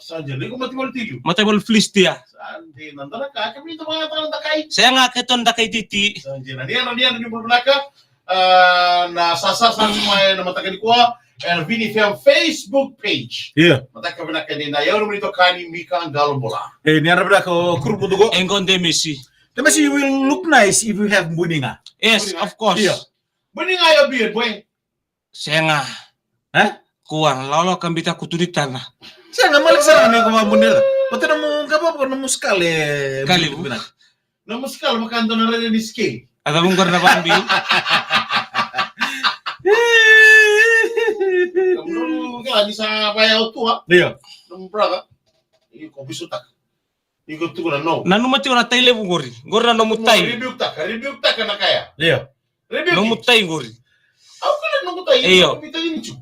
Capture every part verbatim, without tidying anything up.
Sa dina, iko mataivalu tiko. Mataivalu Filistia. Sa dina, na dakai, kemuni tou vakayagataka na dakai. Sega, keitou na dakai titi. Sa dina, ni yadra, ni yadra, ni bula vinaka. Ah, na sa, sa, sa, sa, mai na mataka nikua. Ena Vini F M Facebook page. Io. Mataka vinaka ni na yau na moni tokani Mika Qalobula. E, ni yadra vinaka o Kuru Muduko. E qo Demesi. Demesi, you will look nice if you have buniga. Yes, buniga. Of course. Io. Buniga your beard, boy. Sega. E? Kua, lolo ka bita kutu ni tana. Sega, malik sara ni ko mabunira. Pata na mu gaba ko na muskale. Kalibu. Na muskale maka ando na rere ni ske. Ada mungkar na bambi. Kamu kala ni sa vaya o tua. Io. Na mu brother. Iko bisu taka. Iko tukuna no. Nanuma tiko na tai levu qori. Qori na nomu tai. Rebuke taka, rebuke taka na kaya. Io. Rebuke. Nomu tai qori. Au kila nomu tai. Io. Nomu tai ni tu.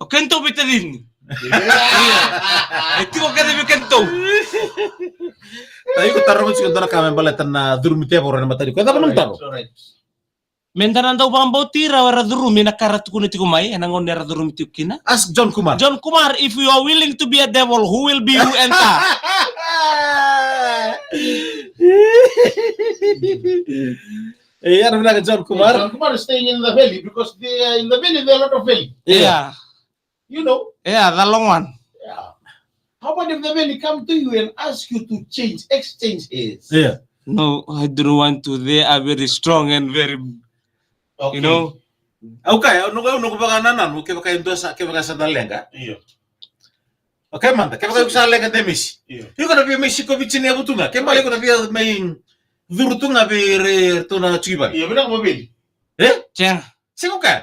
O keitou veitacini. Io. E tiko kece vei keitou. Tau iko taroga tiko dua na ka me baleta na curumi tevoro ena mataka nikua. E cava nomu taro? Alright, alright. Meda na dau vakabauti ira era curumi na ka ra tukuna tiko mai ena gauna era curumi tiko kina. Ask John Kumar. John Kumar, if you are willing to be a devil, who will be you enter? E, yadra vinaka John Kumar. John Kumar is staying in the valley because they are in the valley, there are a lot of valley. Yeah. Yeah. You know? Yeah, the long one. Yeah. How about if the valley come to you and ask you to change, exchange his? Yeah. No, I don't want to. They are very strong and very, okay, you know. Okay, au noqu, au noqu vakanananu, kevaka e dua sa, kevaka sa da leqa. Io. Okay, mada, kevaka iko sa leqa Demesi. Io. Iko na via mai sikovi tini e vutuga, ke bale iko na via mai curu tu ga vei iratou na tiko i vale. Io, vinaka mo vili. E? Sega. Sega, okay.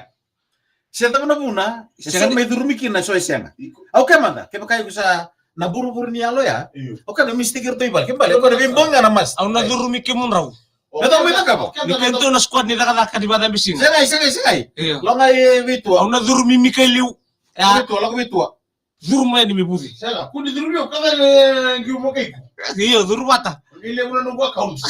Se cava na vuna, e sega, sega ni mai curumi kina so e sega. Iko. Au kaya mada, kevaka iko sa na vuruvuru ni yalo ya. Io. Au kaya na mistake iratou i vale, ke bale, au kaya na veibogi ga na mas. Au na curumi kemudrau. E cava mai cakava? Ni keitou na squad ni cakacaka ni vacabisiga. Segai, segai, segai. Io. Loga e veitua. Au na curumi Mika i liu. Veitua, lako veitua. Curu mai ni me vuci. Sega, kua ni curu vei au, ka cava e qai mo keiku. Io, curu vata. Ni levu na noqu account.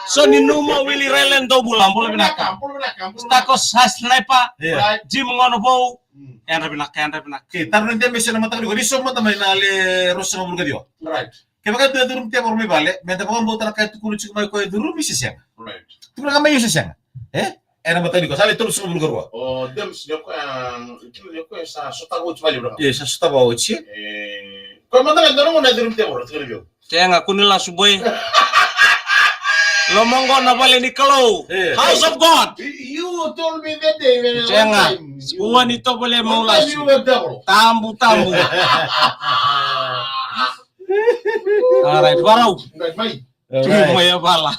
So ni numa Willie Raylan dou bula, bula vinaka. Bula vinaka, bula vinaka. Stakos, ha, Sniper, io, Jim Gonovou. Mm. Yadra vinaka, yadra vinaka. Okay, taro ni Demesi ena mataka nikua, ni so mada mai na le ruasagavulu ka ciwa. Right. Kevaka e dua e curumi tevoro mai vale, meda vakabauta na ka e tukuna tiko mai o koya e curumi se sega. Right. Tukuna ga mai io se sega. E? Ena mataka nikua, sa le tolusagavulu ka rua. O Demesi, ni o koya, ni o koya sa sotava oti vale, bro. Io, sa sotava oti. E, koya mada ga e dua na gauna e curumi tevoro, tukuna vei au. Sega, kua ni lasu boy. Loma qo na vale ni Kalou. E. House of God. You told me that day when I, sega, one time, you, kua ni tovolea meu lasu. One time you were devil. Tabu, tabu. All right, varau. Right, mai. All right. Mai e vala.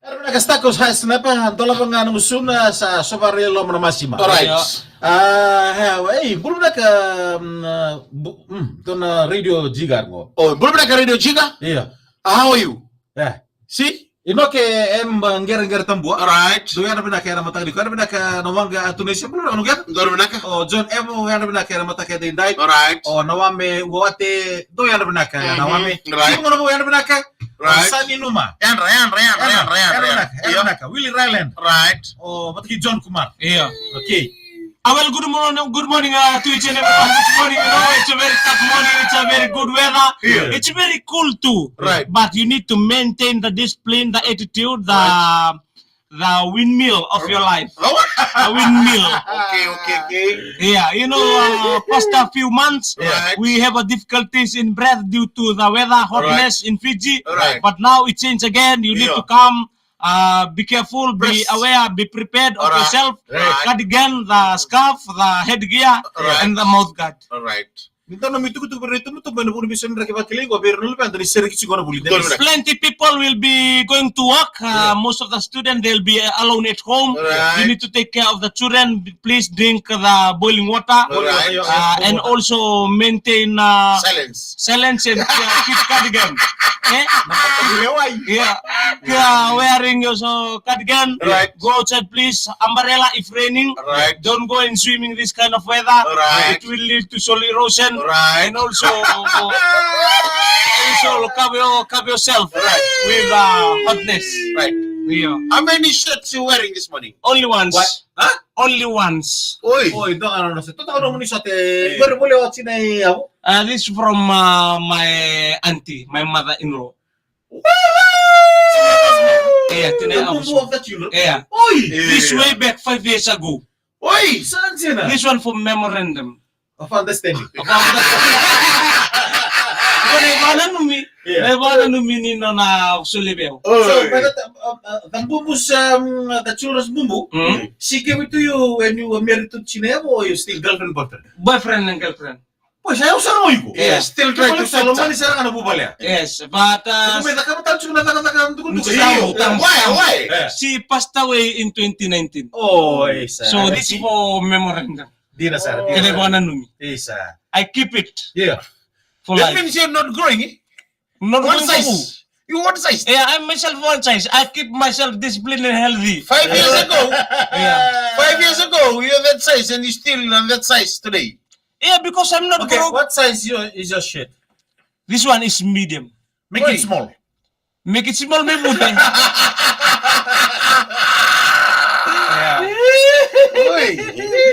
Yadra vinaka Stakos, ha, Sniper, dolava ga na gusuna, sa sovari e loma na masima. All right. Io. A, e, ei, bula vinaka, mm, bu-, mm, dua na Radio Jiga qo. Oh, bula vinaka Radio Jiga? Io. How are you? E. Si? Inoke M Qereqere Tabua. All right. Dou yadra vinaka ena mataka nikua. Yadra vinaka na waqa Tunisia. Bula vinaka. Dou yadra vinaka. O John Evo, yadra vinaka ena mataka edaidai. All right. O Nawame Uawate, dou yadra vinaka. Mhm. Nawame. Right. Simu Gonovou, yadra vinaka. Right. O Sani Numa. Yadra, yadra, yadra, yadra, yadra, yadra vinaka, yadra vinaka. Willie Raylan. Right. O Mataki John Kumar. Io. Okay. Ah, well, good morning, good morning, uh, to each and everyone. This morning, you know, it's a very tough morning, it's a very good weather. Yeah. It's very cool too. Right. But you need to maintain the discipline, the attitude, the, right, the windmill of your life. The what? The windmill. Okay, okay, okay. Yeah, you know, uh, past a few months, right, we have a difficulties in breath due to the weather, hotness, right, in Fiji. Right. But now it changed again. You need, yeah, to come. Uh, be careful, be, press, aware, be prepared of, all right, yourself. Right. Cardigan, the scarf, the headgear, right, and the mouth guard. All right. Ni dau na mai tukutuku vei ira na itubutubu ena vuku ni missionary, ke vakilai qo vei ira na luveda ni sereki tiko na vuli. There's plenty people will be going to work. Uh, yeah. Most of the students, they'll be, uh, alone at home. Right. You need to take care of the children. Please drink the boiling water. All right. Uh, and also maintain, uh, silence. Silence and, uh, keep cardigan. Eh? Yeah. Yeah, wearing also cardigan. Right. Go outside, please. Umbrella if raining. Right. Don't go in swimming this kind of weather. Right. It will lead to soil erosion. Right. And also, also cover, your, cover yourself, right, with, uh, hotness. Right. Yeah. How many shirts you wearing this morning? Only once. What? Huh? Only once. Oi. Oi, dua ga na noda short. Totoka nomuni short. Eh. Qori voli o tinai au. Uh, this from, uh, my auntie, my mother-in-law. Wow! Yeah, tinai au. The bubu of the children. Yeah. Oi. This way back five years ago. Oi. Sa na cena. This one for memorandum. Of understanding. Of understanding. Qo na ivakananumi. Yeah. Na ivakananumi ni nona solia vei au. Oi. So, but that, uh, uh, the bubu's, um, the children's bubu, mm, she gave it to you when you were married to Chinevo, or you still girlfriend, boyfriend? Boyfriend and girlfriend. Boy, sa yausana o iko. Yeah, still trying to fix it. Lomani sara ga na vuvale. Yes, but, uh, iko me cakava tale tiko na cakacaka dukuduku. Why, why? Yeah. She passed away in twenty nineteen. Oh, yes. So this is for memorandum. Dina sara, dina sara. Kena ivakananumi. Isa. I keep it. Yeah. For life. That means you're not growing, eh? Not growing for who? One size. You one size. Yeah, I'm myself one size. I keep myself disciplined and healthy. Five years ago, yeah, five years ago, you're that size and you still on that size today. Yeah, because I'm not growing. Okay, what size your, is your shirt? This one is medium. Make it small. Make it small, me vute. Yeah. Oi,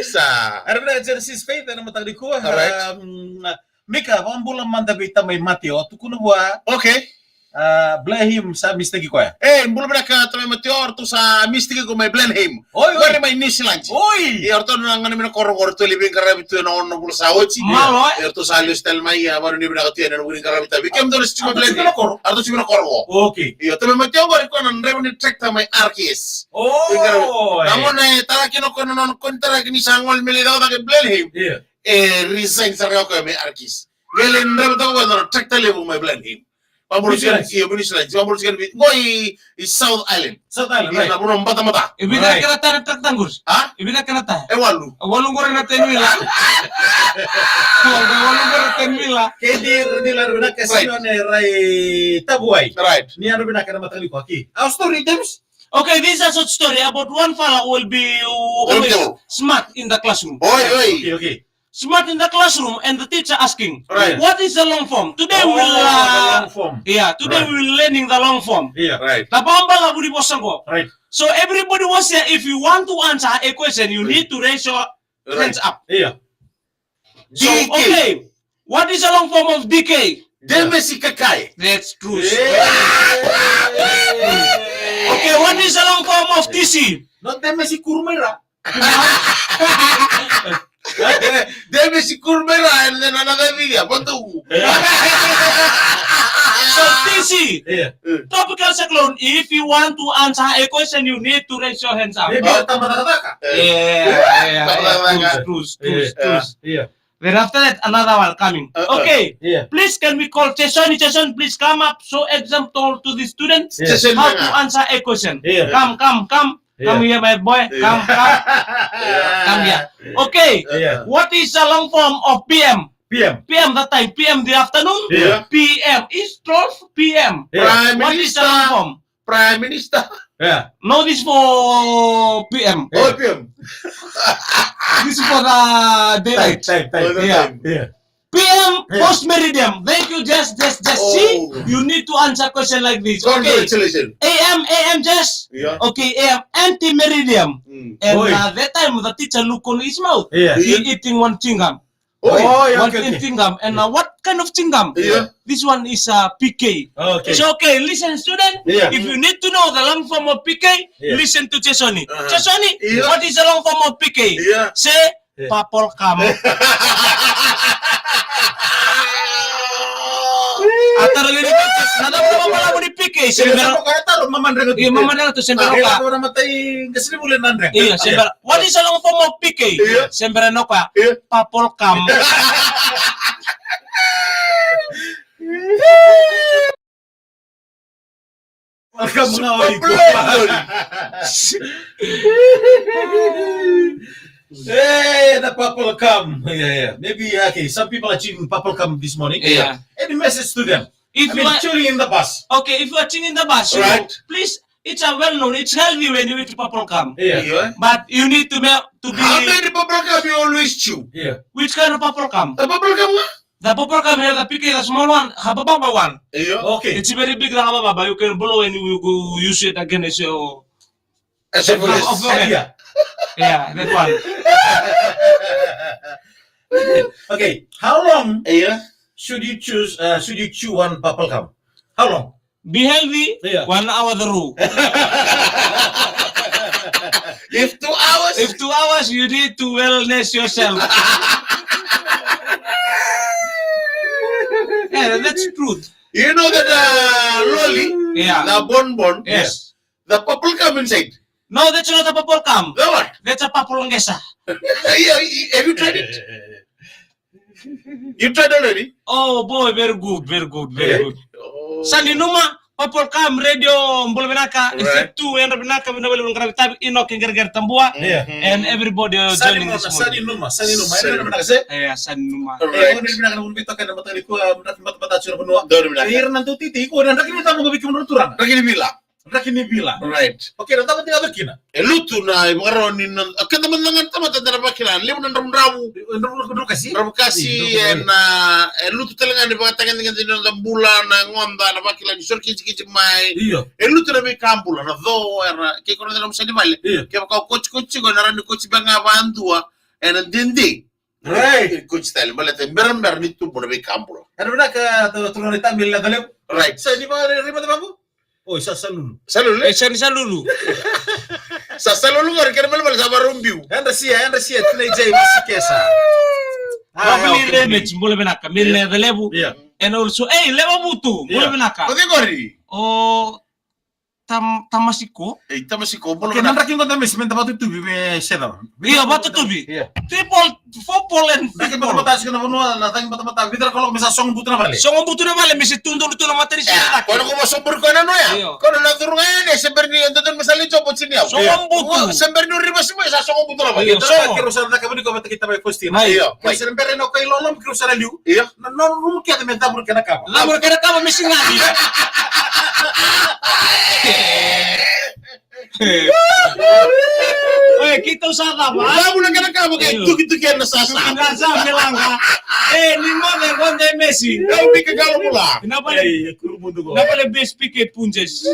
isa. Era vinaka Genesis Faith ena mataka nikua. All right. Um, Mika, vakabula mada vei tamai Mateo, tukuna vua. Okay. Ah, blame him, sa mistake koya. Eh, bula vinaka tamai Mateo, ratou sa mistake ko mai blame him. Oi, oi. Qori mai New Zealand. Oi. Ia, ratou na gone mai na koro qo, ratou lai veiqaravi tu ena ono na vula sa oti. Malo, eh? Ia, ratou sa lesu tale mai, ia, vanuinui vinaka tu ena veiqaravi tale. Vei kemudou na sititi mai blame him. Ratou sititi mai na koro qo. Okay. Ia, tamai Mateo qori koya na draiva ni tractor mai R K S. Oh, eh. Na gauna e tara kina o koya na nona konitaraki ni sa gole me lai cakacaka e blame him. Ia. E resign sara ga o koya mai R K S. Qai lai draiva toka o koya na tractor levu mai blame him. Vabolo tiko na, io, New Zealand. Vabolo tiko na, qo i, i South Island. South Island, right. Io, na vanua matamata. E vica kena taya na tractor qori? A? E vica kena taya? E walu. E walu qori na ten wheeler. Walu qori na ten wheeler. Kei ni, ni ra vinaka, right, Sione Rai Tabuai. Right. Ni ra vinaka na mataka nikua. Okay. Our story, James? Okay, this is a short story about one fella who will be, who always smart in the classroom. Oi, oi. Okay, okay. Smart in the classroom and the teacher asking, right, what is the long form? Today, oh, we'll, uh, the long form. Yeah, today, right, we'll learning the long form. Yeah. Right. Na vakabalavu ni vosa qo. Right. So everybody was here. If you want to answer a question, you, right, need to raise your, right, hands up. Yeah. So, D K. Okay, what is the long form of D K? Demesi kakae. That's true. Yeah. Okay, what is the long form of T C? Not demesi kurumera. Demesi kurumera, and then another video. What the? So, T C, yeah, tropical cyclone, if you want to answer a question, you need to raise your hands up. Maybe, oh, tamatakataka. Yeah, yeah, yeah, yeah. Tamatakataka. True, true, true, yeah, true. Yeah. Then after that, another one coming. Uh-uh. Okay. Yeah. Please, can we call Jason? Jason, please come up. Show example to the students, yeah, how to answer a question. Yeah. Come, come, come. Yeah. Come here, my boy. Yeah. Come, come. Yeah. Come here. Okay. Yeah. What is the long form of P M? P M. P M that time. P M the afternoon. Yeah. P M is twelve P M. Yeah. Prime Minister. What is the long form? Prime Minister. Yeah. No, this for P M. Oh, P M. This is for the daylight. Time, time, time. Yeah. Yeah. P M, yeah, post meridium. Thank you, Jess, Jess, Jess. Oh. See, you need to answer question like this. Okay. Congratulations. A M, A M, Jess. Yeah. Okay, A M, anti meridium. Mm. And, oi, uh, that time the teacher look on his mouth. Yeah. He eating one chewing gum. Oi. Oh, yeah, okay, okay. One chewing gum. And, uh, what kind of chewing gum? Yeah. This one is, uh, P K. Okay. So, okay, listen, student. Yeah. If you need to know the long form of P K, yeah, listen to Chesoni. Uh-huh. Chesoni, yeah, what is the long form of P K? Yeah. Say, yeah, purple cum. A taro gini, na taro, na taro ni P K, se bera. Iya, taro, mamadrega tu. Iya, mamadrega tu, se bera. Iya, taro na matai, qase ni vula na drega. Iya, se bera. What is the long form of P K? Iya. Se bera na koya. Iya. Purple cum. Welcome nga o iko. Eh, the purple cum. Yeah, yeah. Maybe, okay, some people are chewing purple cum this morning. Yeah. Any message to them? If I you mean, are chewing in the bus. Okay, if you are chewing in the bus, you know, right, please, it's a well known, it's healthy when you eat bubble gum. Yeah. Yeah. But you need to ma-, to be. How many bubble gum you always chew? Yeah. Which kind of bubble gum? The bubble gum, huh? The bubble gum here, the P K, the small one, habababa one. Yeah. Okay. It's very big, the habababa. You can blow and you go use it again as your As a of, of, of, yeah. Yeah, that one. Okay, how long, yeah, should you choose, uh, should you chew one bubble gum? How long? Be healthy, yeah, one hour through. If two hours? If two hours, you need to wellness yourself. Yeah, that's truth. You know that, uh, lolly, yeah, the bonbon, yes, the bubble gum inside. No, that's not a bubble gum. Then what? That's a bubble gesa. Yeah, y-, have you tried it? You tried already? Oh boy, very good, very good, very good. Oh. Sa ni numa, bubble gum, radio, bula vinaka, right, effect two, yadra vinaka, vinaka valevu na qaravi tavi, Enoch Qereqere Tabua, yeah, and everybody, uh, joining this morning. Sa ni numa, sa ni numa, yadra vinaka se? Yeah, sa ni numa. Right. Eh, vinaka na vunivei toka ena mataka nikua, draki ni batabata, sura vanua. Donu vinaka. Ira na dau titi, iko na draki ni tabu, ko viki mona turaga. Draki ni vila. Draki ni vila. Right. Okay, na cava ni yaco kina? E lutu na ivakarau ni na, a, keda mada ga na tamata da na vakila, levu na dravudravua. E dravudravua, dravukasi? Dravukasi, e, dravukasi, ena, e lutu tale ga ni vakatagedegede ni noda bula, na yagoda, na vakila ni soro kijikiji mai. Io. E lutu na veika bula, na co, era, ke ko na nomu sa ni vale. Io. Kevaka o kotsikotsi tiko, na rawa ni kotsi beka ga vakadua, ena dede. Right. Kotsi tale, baleta berabera ni tubu na veika bula. Era vinaka, tu, tu na itavi leca levu. Right. Sa ni vaka, ri mata vaqo? Oi, sa salulu. Salulu, eh? E, sa ni salulu. Sa salulu qori, kena ibalebale sa varau biu. Yadra sia, yadra sia, Tina J, Masi Kesa. Ah, okay. Lovely Remets, bula vinaka, Mil na yaca levu. Yeah. And also, hey, Lewa Vutu, bula vinaka. O cei qori? O Tam-, Tamasiko. Ei, Tamasiko, bula vinaka. Okay, na draki qo Tamasi, me da vatutuvi, me se cava. Io, vatutuvi. Io. Triple, four ball and triple. Draki batabata, siko na vanua, na cagi batabata, vica na kaloko me sa sogo butu na vale. Sogo butu na vale, me se tu donu tu na matanisiga. Io, ko na ko vasoburi ko na noya. Io. Ko na na curu ga yani, se bera ni dodonu me sa lai jobo tini au. Sogo butu. Io. Se bera ni rivasi mai, sa sogo butu na vale. Io, sogo. Kiro sa na caka vuni ko vata kei tamai Faustina. Io. Kiro sa na bera na kai lolom, kiro sa na liu. Io. Na, na, na, na, kena kava. Cabora kena kava, me sigani. Oe, keitou sa cava, a? Cabora kena kava, ke tukituki ena sasa. Tukituki ena sasa, me laga. E, ni moce, qo de mesi. Kau bika kalo bula. Na vale, ei, e kuru mudu qo. Na vale best P K Punjas.